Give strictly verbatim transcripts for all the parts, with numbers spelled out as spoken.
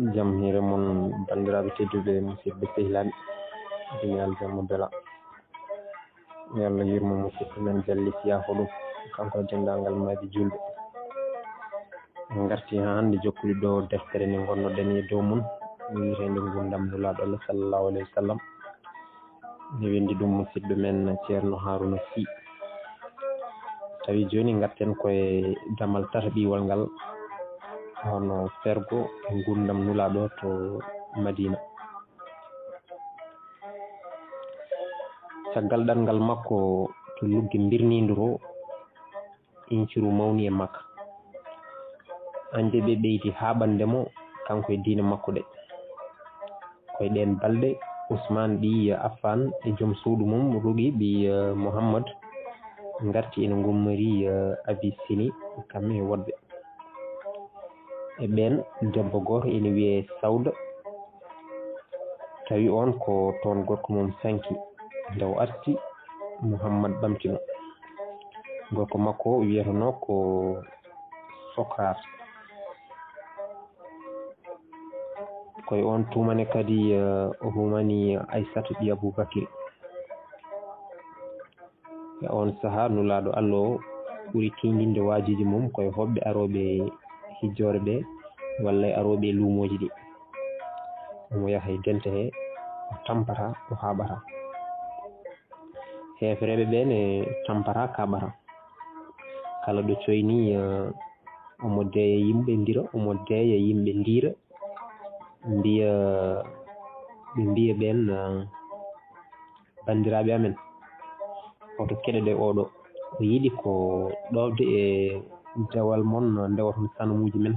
Jam hiire mon, banndiraaɓe tedduɓe, musidɓe sehilaaɓe, dine aljamma bela. Yo Allah yurmo musidɗo men Jalli Siyaako ɗum, kanko e denndaangal maaji juulɓe. En ngartii haa hannde jokkude ɗo deftere nde ngonnoɗen e dow mum, wiyeteende Ngurndam Nulaaɗo Allah sallallahu alayhi wa sallam. Nde winndi ɗum musidɗo men Ceerno Haruna Sy. Tawi jooni ngarten koye damal tataɓiwal ngal, hono fergo e ngurndam Nulaaɗo to Madina. Caggal ɗanngal makko to luggi mbirniindu to, inciru mawni e Makka. Annde ɓe ɓeydi haaɓande mo, kanko e diine makko ɗe. Koye ɗeen balɗe, Usmaan ɓiy Affaan e joom suudu mum Ruqi ɓiy Muhammad ngarti ene ngummori Abisini, kamɓe e woɗɓe. E ɓeen, debbo gooto ene wiyee Sawda, tawi oon ko toon gorko mum sanki. Nde o arti, Muhammad ɓamti mo. Gorko makko o wiyetenoo ko Sokrate. Koye oon tuma ne kadi, eh, o humani Aysata ɓiy Abubakir. E oon sahaa, Nulaaɗo Allah o ɓuri tiindinde waajuuji mum koye hoɓɓe arooɓe hijjoore ɓe, walla e arooɓe e luumooji ɗi. Omo yaha e dente he, o tampata, o haaɓata. Heefereeɓe ɓe ne tampata, kaaɓata. Kala ɗo coynii, eh, omo deeya yimɓe ndira, omo deeya yimɓe ndiira. Mbiya, ɓe mbiya ɓeen, eh, banndiraaɓe amen, hoto keɗoɗe oɗo. O yiɗi ko ɗoofde e dewal mon, ndewoton sanamuuji men.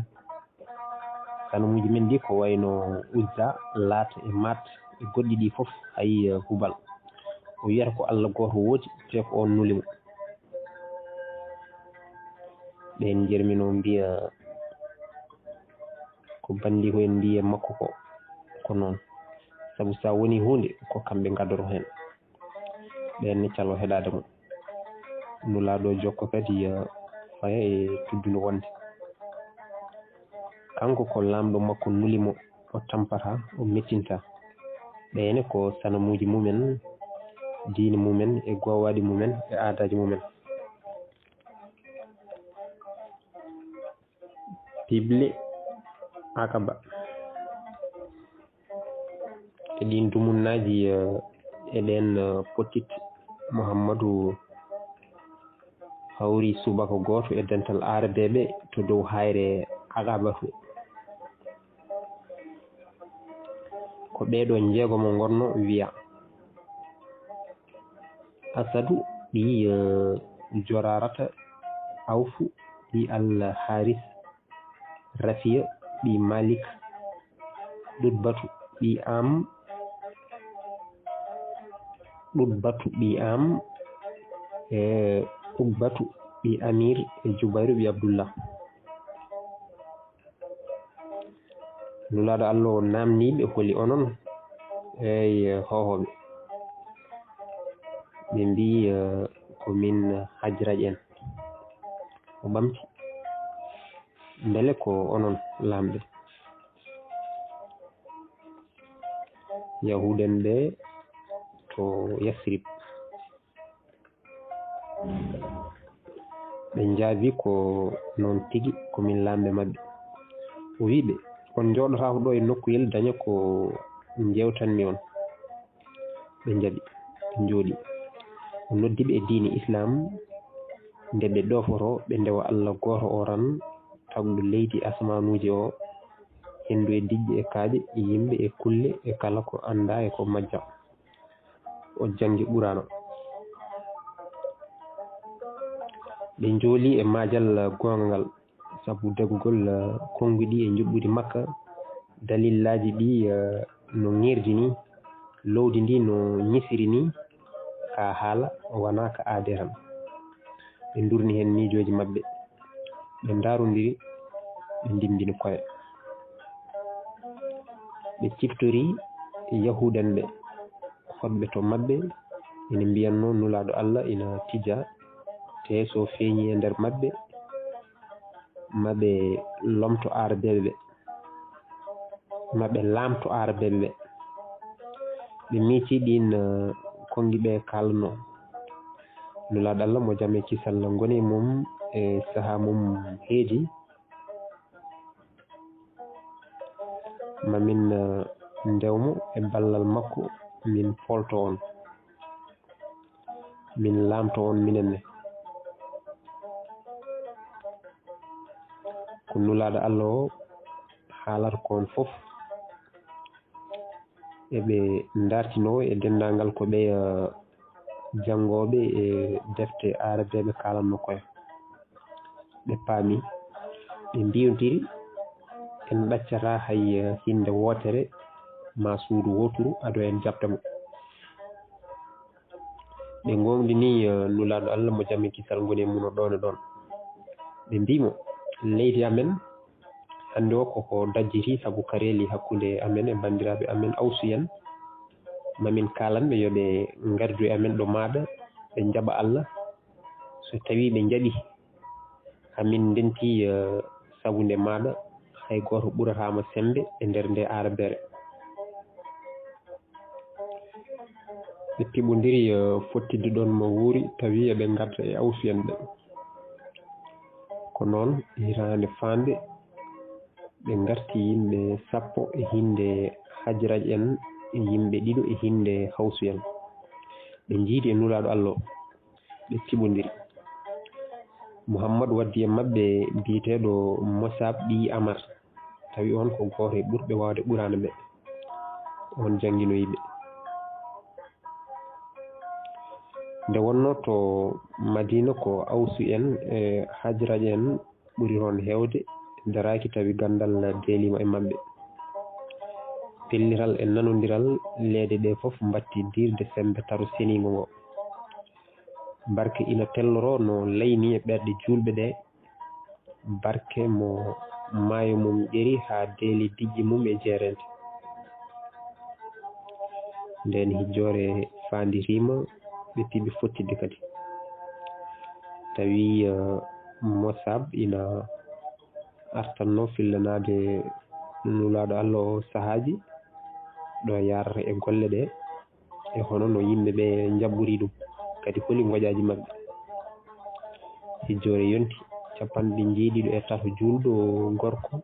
Sanamuuji men ɗi ko wayno Uzza, Laata e Maat e goɗɗi ɗi fof, hay, eh, Hubal. O wiyata ko Allah gooto woodi, te ko oon nuli mo. Ɓeen njerminoo mbiya ko banndi ko en mbiyi e makko ko, ko noon. Sabu so a woni huunde, ko kamɓe ngaddoto heen. Ɓeen ne calo heɗaade mo. Nulaaɗo jokka kadi, eh, faya e tuddunde wonde. Kanko ko laamɗo makko nuli mo, o tampata, o mettinta. Ɓeene ko sanamuuji mumen, diine mumen, e goowaɗi mumen, e aadaaji mumen. Piɓle Akaba. E ɗiin dumunnaaji, eh, e ɗeen, eh, pottit, Muhammadu hawri subaka gooto e dental aarabeeɓe to dow haayre Aqabatu. Ko ɓeeɗo njeegomo ngonno wiya, Asadu ɓii, eh, Joraarata, Awfu ɓii Al Haris, Rafiya ɓii Malik, Ɗutbatu ɓii Am, Ɗutbatu ɓii Am, e Ugbatu ɓii Amir, e Jubayru ɓii Abdullah. Nulaaɗo Allah o naamnii ɓe, holi onon, eey, hoohooɓe? Ɓe mbii, eh, ko min Hajraj en. O ɓamti, mbele ko onon laamɓe Yahuudanɓe to Yasrib? Ɓe njaabii, ko noon tigi, ko min laamɓe maɓɓe. O wii ɓe, on njooɗotaako ɗo e nokkuyel daña ko njeewtanmi on. Ɓe njaɓi, ɓe njooɗii. O noddi ɓe e diine Islaam. Nde ɓe ɗoofotoo, ɓe ndewa Alla gooto o tan, tagɗo leydi e asamaanuuji o, henndu e diƴƴe e kaaƴe, yimɓe e kulle e kala ko anndaa e ko majja. O janngi Quraana. Ɓe njoolii e maajal goonga ngal, sabu dagugol, eh, konnguɗi e njuɓɓudi Makka, dalillaaji ɗi, eh, no ŋerdi nii, lowdi ndi no ñisiri nii, ka haala, wonaa ka aadee tan. Ɓe ndurni heen miijooji maɓɓe, ɓe ndaarondiri, ɓe ndimmbini koye. Ɓe ciftori Yahuudanɓe, hoɗɓe to maɓɓe, ina mbiyatnoo Nulaaɗo Alla ina tija, tee so feeñii e nder maɓɓe, ma ɓe lomto aarabeeɓe ɓe. ma ɓe laamto Aarabeeɓe ɓe. Ɓe miijti ɗiin, eh, konngi ɓe kaalno. Nulaaɗo Allah mo jam e kisal ngoni e mum e sahaa mum heedi, ma min, eh, ndewmo e ballal makko, min poolto on, min laamto on minen ne. Ko Nulaaɗo Allah o haalata ko on fof, eɓe ndartinoo e denndaangal ko ɓe, eh, janngooɓe e defte Aarabeeɓe kaalanno koye. Ɓe paami, ɓe mbiyondiri, en ɗaccataa hay, eh, hinnde wootere ma suudu wooturu ado en jaɓta mo. Ɓe ngoongɗini, eh, Nulaaɗo Allah mo jam e kisal ngoni e mum o ɗoon e ɗoon. Ɓe mbii mo, leydi amen hannde o koko dajjiti sabu kareeli hakkunde amen e banndiraaɓe amen Awsu en. Ma min kaalan ɓe yo ɓe ngardu e amen ɗo maaɗa, ɓe njaɓa Allah. So tawii ɓe njaɓii, haa min ndentii, eh, sabu nde maaɗa, hay gooto ɓurataa ma semmbe e nder nde Aarabeere. Ɓe piɓondiri, eh, fottidde ɗoon mo wuuri, tawi eɓe ngarta e Awsu en ɓe. Ko noon, hitaande faande, ɓe ngarti yimɓe sappo e hinnde Hajraj en, e yimɓe ɗiɗo e hinnde Hawsu en. Ɓe njiidi e Nulaaɗo Allah o, ɓe piɓondiri. Muhammad waddi e maɓɓe biyeteeɗo Mosab ɓii Amar, tawi oon ko gooto e ɓurɓe waawde Quraana ɓe. Oon jannginoyi ɓe. Nde wonnoo to Madiina ko Awsu en e Hajraj en ɓuri toon heewde, daraaki tawi ganndal deeliima e maɓɓe. Pellital e nanondiral leeɗe ɗe fof mbatti diirde semmbe taro seniingo ngo. Barke ina telloroo no laynii e ɓerɗe juulɓe ɗe, barke mo maayo mum ƴeri haa deeli diƴƴe mum e jeereende. Ndeen hijjoore faandiriima, ɓe piɓi fottidde kadi. Tawi, eh, Mosab ina artanno fillanaade Nulaaɗo Allah o sahaaji ɗo yaarata e golle ɗe, e hono no yimɓe ɓe njaɓɓori ɗum, kadi holi ngoƴaaji maɓɓe. Hijjoore yonti, capanɗe njeeɗiɗo e tato juulɗo gorko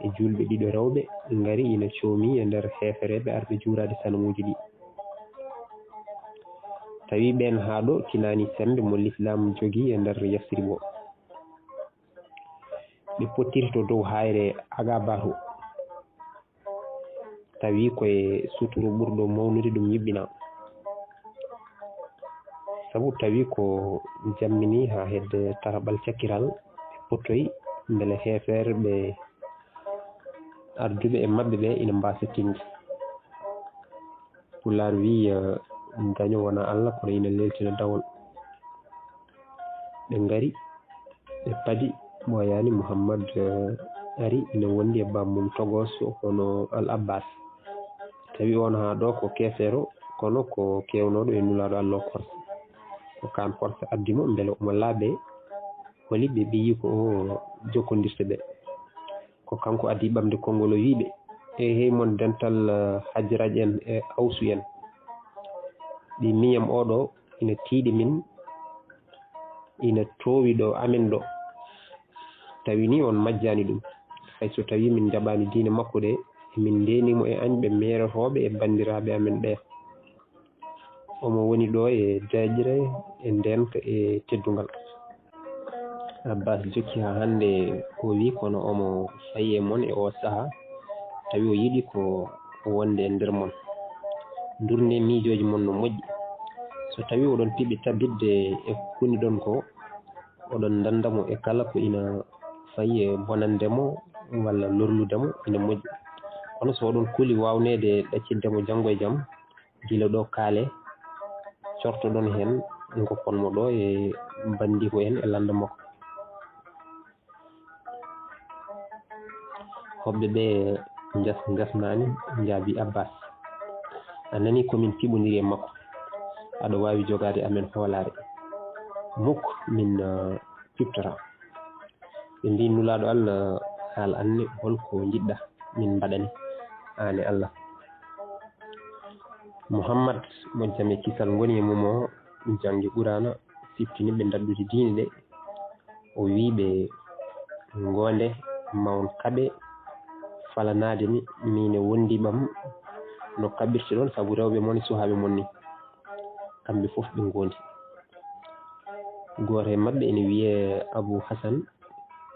e juulɓe ɗiɗo rewɓe ngari ina coomi e nder heefereeɓe arɓe juuraade sanamuuji ɗi. Tawi ɓeen haa ɗo tinaani semmbe mo Lislaam jogii e nder Yasrib o. Ɓe pottiri to dow haayre Agabatu. Tawi ko e suturu ɓurɗo mawnude ɗum yuɓɓina. Sabu tawi ko jammini haa hedde tataɓal cakkital, ɓe pottoyi mbele heeferɓe arduɓe e maɓɓe ɓe ina mbaasa tinde. Pulaar wii, eh, gaño wona Allah, kono ina leeltina dawol. Ɓe ngari, ɓe padi, ɓooyaani Muhammad, eh, ari, ina wondi e bammum togos, hono Al Abbas. Tawi on haa ɗo ko keefeero, kono ko keewnooɗo e Nulaaɗo Allah o korsa. Ko kaan korsa addi mo, mbele omo laaɓe, holi ɓe ɓiyi ko o jokkondirta ɓe. Ko kanko addi ɓamde konngol o wii ɓe, "Eehey mon dental, eh, Hajraj en e Awsu en. Ɓii miñam oo ɗo ina tiiɗi min, ina toowi ɗo amen ɗo. Tawi ni on majjaani ɗum. Hay so tawi min njaɓaani diine makko ɗe, min ndeeni mo e añɓe meerotooɓe e banndiraaɓe amen ɓe." Omo woni ɗo e deeƴre, e ndeenka, e teddungal. Abbas jokki haa hannde o wi, kono omo fayi e mon e oo sahaa, tawi o yiɗi ko wonde e nder mon. Ndurnee miijooji mon no moƴƴi. So tawi oɗon piɓi tabitde e ko kuniɗon ko, oɗon ndannda mo e kala ko ina fayi e bonande mo walla lorlude mo, ina moƴƴi. Kono so oɗon kuli waawneede ɗaccitde mo janngo e jam, gila ɗo kaale, cortoɗon heen, ngoppon mo ɗo e banndiiko en e lannda makko. Hoɓɓe ɓe njas-, ngasnaani, njaabi Abbas. A nani ko min piɓondiri e makko, aɗa waawi jogaade amen hoolaare. Muk, min, eh, piɓtoraa. Ɓe mbii, Nulaaɗo Allah, haal anne, hol ko njiɗɗa min mbaɗane? Aane Allah. Muhammad mo jam e kisal ngoni e mum o janngi Quraana, siftini ɓe daɗɗudi diine ɗe. O wii ɓe, ngoonde ma on kaɓe falanaade mi, miin e wondiiɓam no kaɓirte ɗon sabu rewɓe mon e suhaaɓe mon ni. Kamɓe fof ɓe ngoondi. Gooto e maɓɓe ene wiyee Abu Hasan,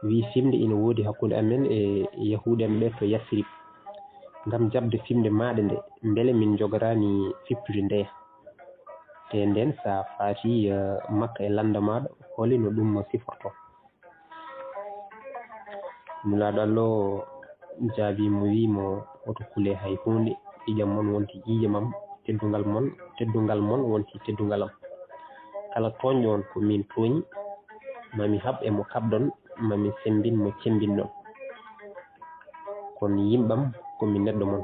wii, fimde ina woodi hakkunde amen e Yahuudiyanɓe ɓe to Yasrib ngam jaɓde fimde maaɗa nde, mbele min njogataani fiptude ndeya. Te ndeen, so a faati, eh, Makka e lannda maaɗa, holi no ɗum sifortoo? Nulaaɗo Allah o jaabii mo, wii mo, hoto kule hay huunde, ƴiiƴam mon wonti ƴiiƴam am, teddungal mon, teddungal mon wonti teddungal am. Kala tooñɗo on ko min tooñi, ma mi haɓ e mo kaɓɗon, ma mi semmbin mo cemmbinɗon. Kono yimɓam ko mi neɗɗo mon.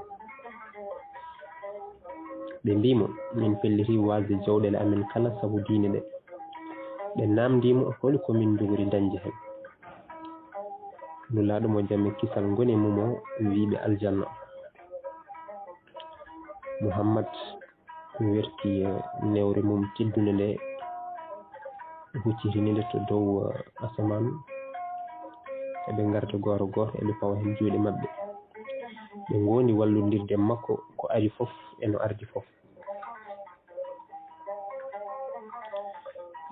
Ɓe mbii mo, min pellitii waasde jawɗeele amen kala sabu diine ɗe. Ɓe naamndii mo, holi ko min njogori dañde heen? Nulaaɗo mo jam e kisal ngoni e mum o wii ɓe aljanna. Muhammad werti, eh, newre mum teddunde nde, huccitini nde to dow, eh, asamaan. Eɓe ngarta gooto gooto, eɓe pawa heen juuɗe maɓɓe. Ɓe ngoondi wallondirde e makko ko ari fof e no ardi fof.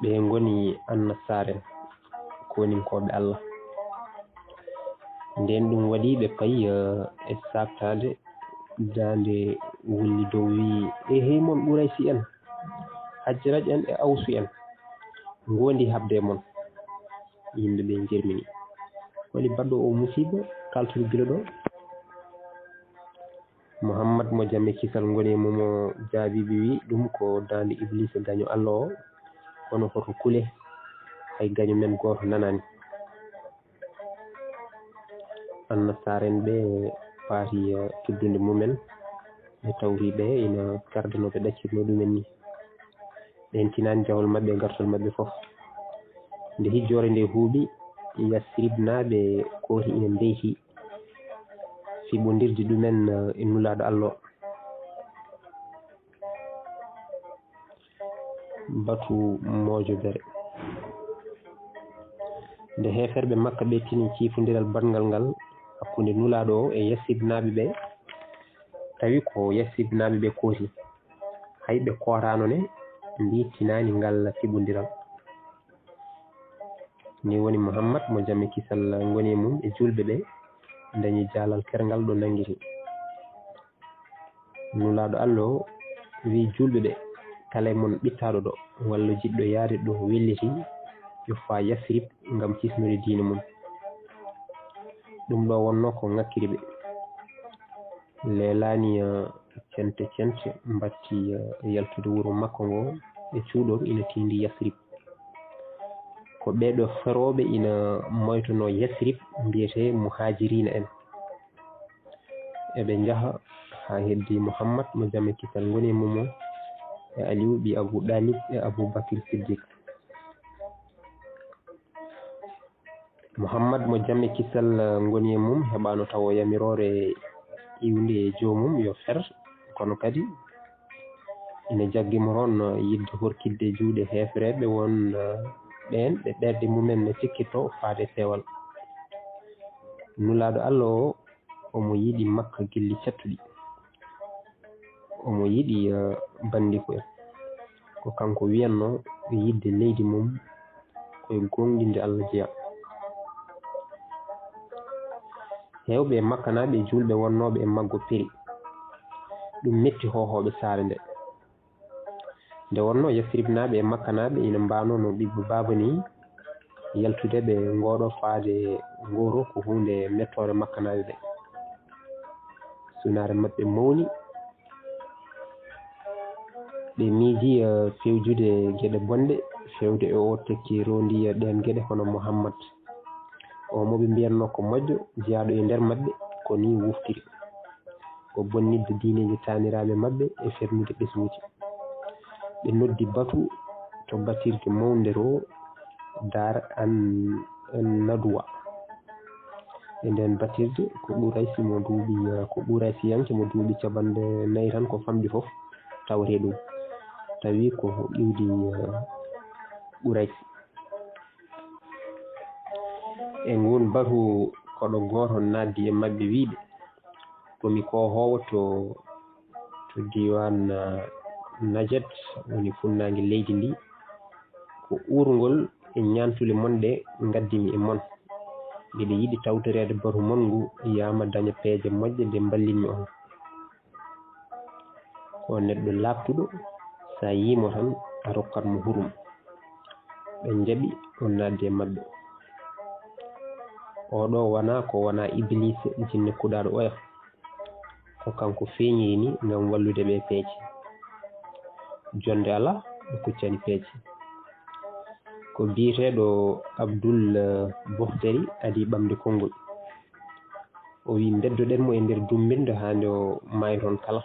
Ɓe ngoni Annasaare, kooninkooɓe Allah. Ndeen ɗum waɗi ɓe payi, eh, e saaktaade, daande wulli dow, wii, eehey mon Quraysi en, Hajraj en e Awsu en, ngoondi haɓde e mon. Yimɓe ɓe njermini. Holi baɗɗo o musiiba kaltuɗo gila ɗo? Muhammad mo jam e kisal ngoni e mum o jaabii ɓe, wii, ɗum ko daande Ibliisa gaño Allah o, kono hoto kule, hay gaño men gooto nanaani. Annasaara en ɓe paati, eh, teddunde mumen, ɓe tawri ɓe ina kardanoo ɓe ɗaccirnoo ɗumen ni. Ɓeen tinaani jahol maɓɓe e gartol maɓɓe fof. Nde hijjoore nde huuɓi, Yasribnaaɓe kooti ina mbeyti fiɓondirde ɗumen, eh, e Nulaaɗo Allah o. Batu moojobere. Nde heeferɓe Makka ɓe tini ciifondiral baɗngal ngal hakkunde Nulaaɗo o e Yasribnaaɓe ɓe, tawi ko Yasribnaaɓe ɓe kooti. Hay ɓe kootaano ne, mbii tinaani ngal fiɓondiral. Ni woni Muhammad mo jam e kisal ngoni e mum e juulɓe ɓe, dañi jaalal kerngal ɗo nanngiti. Nulaaɗo Allah o wii juulɓe ɓe, kala e mon ɓittaaɗo ɗo walla jiɗɗo yahde ɗo welliti, yo faa Yasrib ngam kisnude diine mum. Ɗum ɗo wonnoo ko ŋakkiri ɓe. Leelaani, eh, cente cente mbatti, eh, yaltude wuro makko ngo e cuuɗor ina tiindi Yasrib. Ko ɓeeɗo ferooɓe ina moytonoo Yasrib mbiyetee Muhaajiriina en. Eɓe njaha haa heddi Muhammad mo jam e kisal ngoni e mum o, e Aliyu ɓii Abu Ɗaalib e Abu Bakir Siddiq. Muhammad mo jam e kisal, eh, ngoni e mum, heɓaano tawo yamiroore iwnde e joomum yo fer, kono kadi ina jaggi mo toon yiɗde horkitde juuɗe heefereeɓe won, eh, ɓeen ɓe ɓerɗe mumen ne cikkitoo faade peewal. Nulaaɗo Allah o, omo yiɗi Makka gilli cattuɗi. Omo yiɗi, eh, banndiko en. Ko kanko wiyatnoo yiɗde leydi mum ko e goongɗinde Allah jeyaa. Heewɓe e Makkanaaɓe e juulɓe wonnooɓe e maggo peri. Ɗum metti hoohooɓe saare nde. Nde wonnoo Yasribnaaɓe e Makkanaaɓe ina mbaanoo no ɓiɓɓe baaba ni, yaltude ɓe ngooɗo faade ngooro ko huunde mettoore Makkanaaɓe ɓe. Sunaare maɓɓe mawni. Ɓe miiji, eh, fewjude geɗe bonɗe, fewde e o tekki rondi, eh, ɗeen geɗe hono Muhammad. O mo ɓe mbiyatnoo ko moƴƴo, jeyaaɗo e nder maɓɓe, ko nii wuftiri. Ko bonnitde diineeji taaniraaɓe maɓɓe e fernude ɓesnguuji. Ɓe noddi batu to batirde mawnde to Daar an, an Nadwa. E nden batirde, ko Quraysi mo duuɓi, ko Quraysiyanke mo duuɓi capanɗe nayi tan ko famɗi fof tawetee ɗum. Tawi ko iwdi, eh, Quraysi. E nguun batu, koɗo gooto naatdi e maɓɓe, wii ɓe, "Ko mi koohoowo to, to diiwaan, eh, Najd, woni funnaange leydi ndi. Ko uurngol e ñaantule mon ɗe ngaddi-mi e mon. Mbiɗa yiɗi tawtoreede batu mon ngu, yaa ma daña peeje moƴƴe ɗe mballit-mi on." Ko neɗɗo laaɓtuɗo, so a yii mo tan, a rokkat mo hurum. Ɓe njaɓi, o naatdi e maɓɓe. Oo ɗoo wonaa ko wonaa Ibiliisa, jinne kuɗaaɗo oya. Ko kanko feeñiri ni ngam wallude ɓe peeje. Jonnde alaa, ɓe kuccani peeje. Ko biyeteeɗo Abdul, eh, Bohteri adii ɓamde konngol. O wii, "Mbeddoɗen mo e nder dummbinde haa nde o maayi toon kala."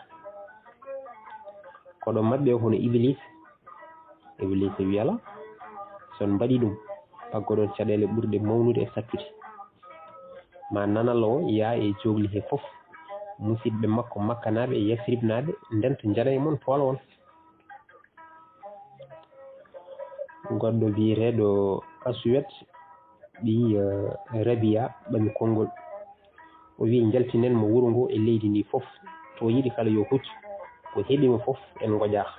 Koɗo maɓɓe o hono Ibiliisa. Ibiliisa wii, "Alaa, so on mbaɗii ɗum, paggoɗon caɗeele ɓurɗe mawnude e sattude. Ma nanal o yaa e jookli hee fof, musidɓe makko Makkanaaɓe e Yasribnaaɓe ndenta njana e mon, poola on." Goɗɗo biyeteeɗo Aswet ɓii, eh, Rabiya ɓami konngol. O wii, "Njaltinen mo wuro ngo e leydi ndi fof. To o yiɗi kala yo huccu. Ko heɓi mo fof en ngoƴaaka."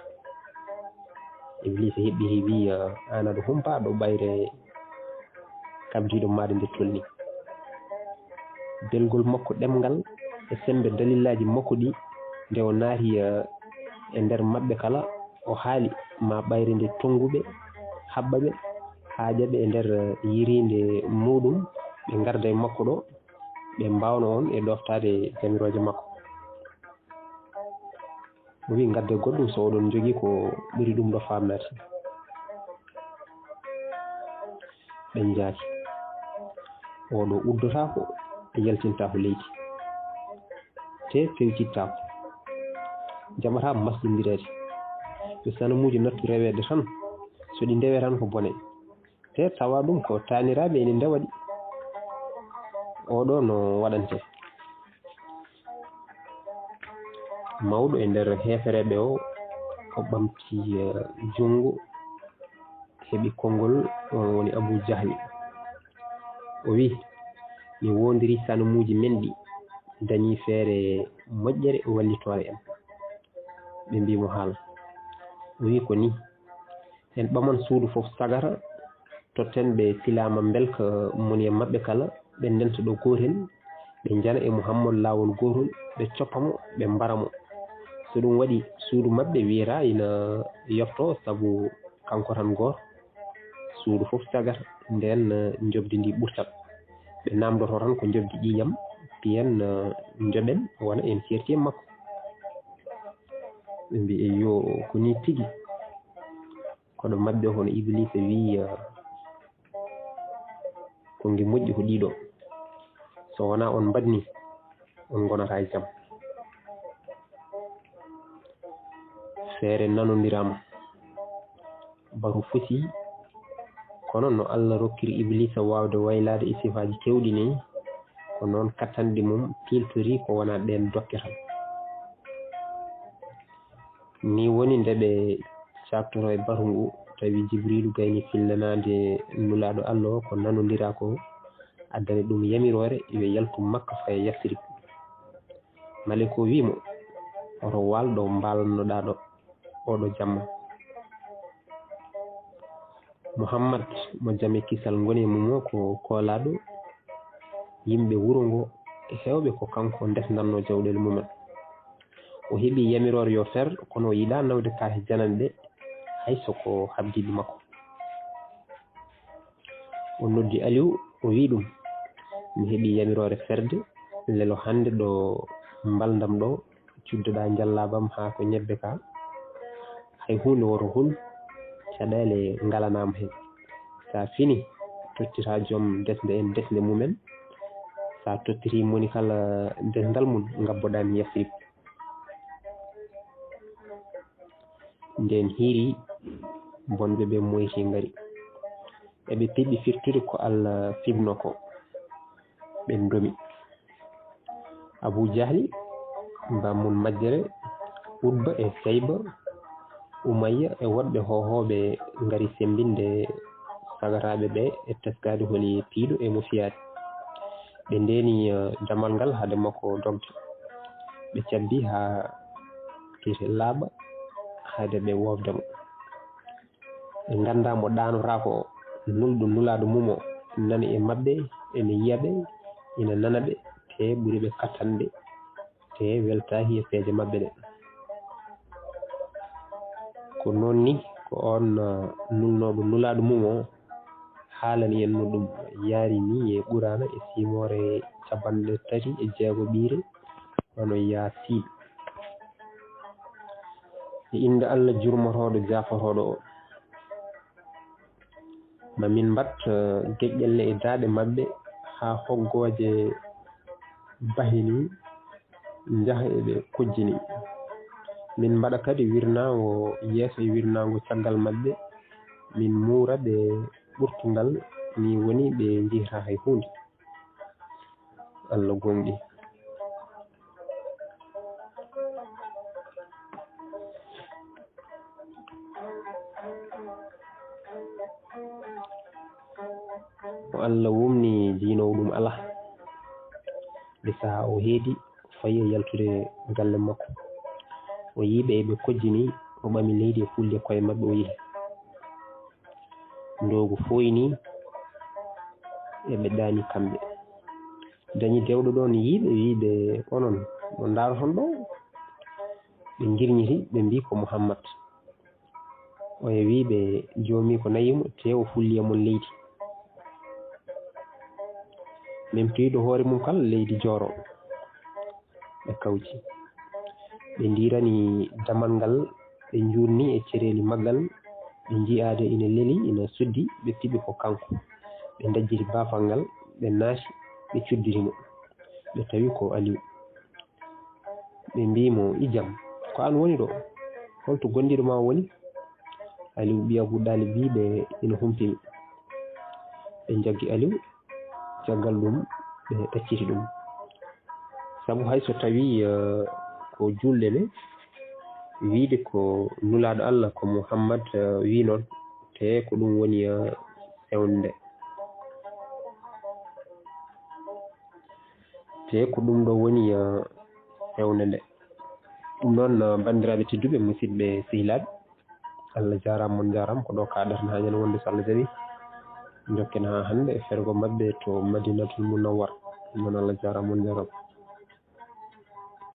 Ibliisa heɓɓi heɓi, eh, "Aan aɗa humpa ɗo ɓayre kabdiiɗo maaɗa nde tolni." Belgol makko ɗemngal e semmbe dalillaaji makko ɗi, nde o naati, eh, e nder maɓɓe kala, o haali ma ɓayre nde tonnguɓe, haɓɓa ɓe, haaƴa ɓe e nder, eh, yiriinde muuɗum, ɓe ngarda e makko ɗo, ɓe mbaawna on e ɗooftaade jamirooje makko. O wii, "Ngadde goɗɗum so oɗon njogii ko ɓuri ɗum ɗo faamnaade." Ɓe njaaki. "Oɗo uddotaako, yaltintaako leydi. Te fewjittaako. Jaɓataa masɗindireede. Ɓe sanamuuji nattu reweede tan, so ɗi ndewee tan ko bone. Te tawa ɗum ko taaniraaɓe ene ndewa ɗi. Oɗo no waɗante." Mawɗo e nder heefereeɓe o, o ɓamti, eh, junngo, heɓi konngol, on woni Abu Jahli. O wii, "Mi woondirii sanamuuji men ɗi, dañii feere moƴƴere wallitoore en." Ɓe mbii mo, "Haal." O wii, "Ko nii, en ɓaman suudu fof sagata, totten ɓe silaama mbelka moni e maɓɓe kala, ɓe ndenta ɗo gootel, ɓe njana e Muhammadu laawol gootol, ɓe coppa mo, ɓe mbara mo. So ɗum waɗi, suudu maɓɓe wiyata ina yoftoo, sabu kanko tan gooto. Suudu fof sagata, ndeen, eh, njoɓdi ndi ɓurtat. Ɓe naamndotoo tan ko njoɓdi ƴiiƴam, piyen, eh, njoɓen, wona en ceerti e makko." Ɓe mbii, "Eyyo, ko nii tigi." Koɗo maɓɓe hono Ibiliisa wii, eh, "Ko ngi moƴƴi ko ɗiɗo. So wonaa on mbaɗ nii, on ngonataa e jam." Feere nanondiraama. Baru fusi, kono no Allah rokkiri Ibiliisa waawde waylaade e sifaaji keewɗi nii, ko noon kattanɗe mum piiltori ko wonaa ɗeen dokke tan. Nii woni nde ɓe caaktoroo e batu ngu, tawi Jibriilu gayni fillanaade Nulaaɗo Allah o ko nanondiraa ko, addani ɗum yamiroore yo yaltu Makka faya Yasrib. Maleyka o wii mo, "Oto waal ɗo mbaalnoɗaa ɗo, oɗo jamma." Muhammad mo jam e kisal ngoni e mum o ko koolaaɗo yimɓe wuro ngo, e heewɓe ko kanko ndesndanno jawɗeele mumen. O heɓii yamiroore yo fer, kono o yiɗaa nawde kaahe jananɗe, hay so ko habdiiɓe makko. O noddi Aliw, o wii ɗum, "Mi heɓii yamiroore ferde, lelo hannde ɗo mbaldam ɗo, cuddoɗaa njallaabam haa ko ñebbe ka. Hay huunde woto hul, caɗeele ngalanaama heen. So a fini, tottitaa joom desnde en desnde mumen. So a tottitii moni kala desndal mum, ngabboɗaa mi Yasrib." Ndeen hiiri, bonɓe ɓe moyti ngari. Eɓe piɓi firtude ko Allah fiɓnoo ko. ɓe ndomi. Abu Jahli, baamun majjere, Utba e Sayba, Umayya e woɗɓe hoohooɓe ngari semmbinde sagaraaɓe ɓe e teskaade holi piiɗo e mo fiyaade. Ɓe ndeeni, eh, damal ngal hade makko dogde. Ɓe cabbi haa kite laaɓa hade ɓe woofde mo. Ɓe nganndaa mo ɗaanotaako o, nulɗo nulaaɗo mum o nani e maɓɓe, ene yiya ɓe, ina nana ɓe, te ɓuri ɓe kattanɗe, te weltaaki e peeje maɓɓe ɗe. Ko noon ni, ko oon, ah, nulnooɗo nulaaɗo mum o haalani en no ɗum yaari ni e Quraana e siimoore capanɗe tati e jeego ɓiire, wano Yaasiin. E innde Allah jurmotooɗo, jaafotooɗo o. Ma min mbat, eh, geƴƴelle e daaɗe maɓɓe haa hoggooje bahe ni njaha eɓe kojjini. Min mbaɗa kadi wirnaango yeeso e wirnaango caggal maɓɓe. Min muura ɓe ɓurtungal, ni woni ɓe njihata hay huunde. Allah gonɗi. Ko Allah wumni diinowo ɗum alaa. Nde sahaa o heedi, o fayi e yaltude galle makko. O yii ɓe eɓe kojjini, o ɓami leydi e fulli e koye maɓɓe, o yehi. Ndoogu fooyni, eɓe ɗaani kamɓe. Dañi dewɗo ɗoon, yii ɓe, wii ɓe, "Onon, mo ndaaroton ɗo?" Ɓe ngirñiti, ɓe mbii, "Ko Muhammad." Oya wii ɓe, "Joomi ko nayi mo, te o fulli e mon leydi." Memtoyɗo hoore mum kala leydi jooro. Ɓe kawti. Ɓe ndiirani damal ngal, ɓe njuurni e cereeli maggal, ɓe njiyaade ina leli, ina suddi, ɓe piɓi ko kanko. Ɓe ndajjiti baafal ngal, ɓe naati, ɓe cuddiri mo. Ɓe tawi ko Aliw. Ɓe mbii mo, "Ijam, ko aan woni ɗo? Holto gondiiɗo ma woni?" Aliw ɓii Abu Ɗaalib wii ɓe, "Ina humpini." Ɓe njaggi Aliw, caggal ɗum ɓe ɗacciti ɗum. Sabu hay so tawii, eh, ko juulɗe ne, wiide ko Nulaaɗo Allah ko Muhammad, eh, wii noon, te ko ɗum woni, eh, sewnde. Te ko ɗum ɗo woni, eh, fewnde nde. Ɗum noon, eh, banndiraaɓe tedduɓe, musidɓe sehilaaɓe, Allah jaaraama, mon njaaraama. Ko ɗo kaaɗaten haa ñande wonde, so Allah jaɓi, njokken haa hannde e fergo maɓɓe to Madinatul Munawwara. Ɗum noon, Allah jaaraama, mon njaaraama.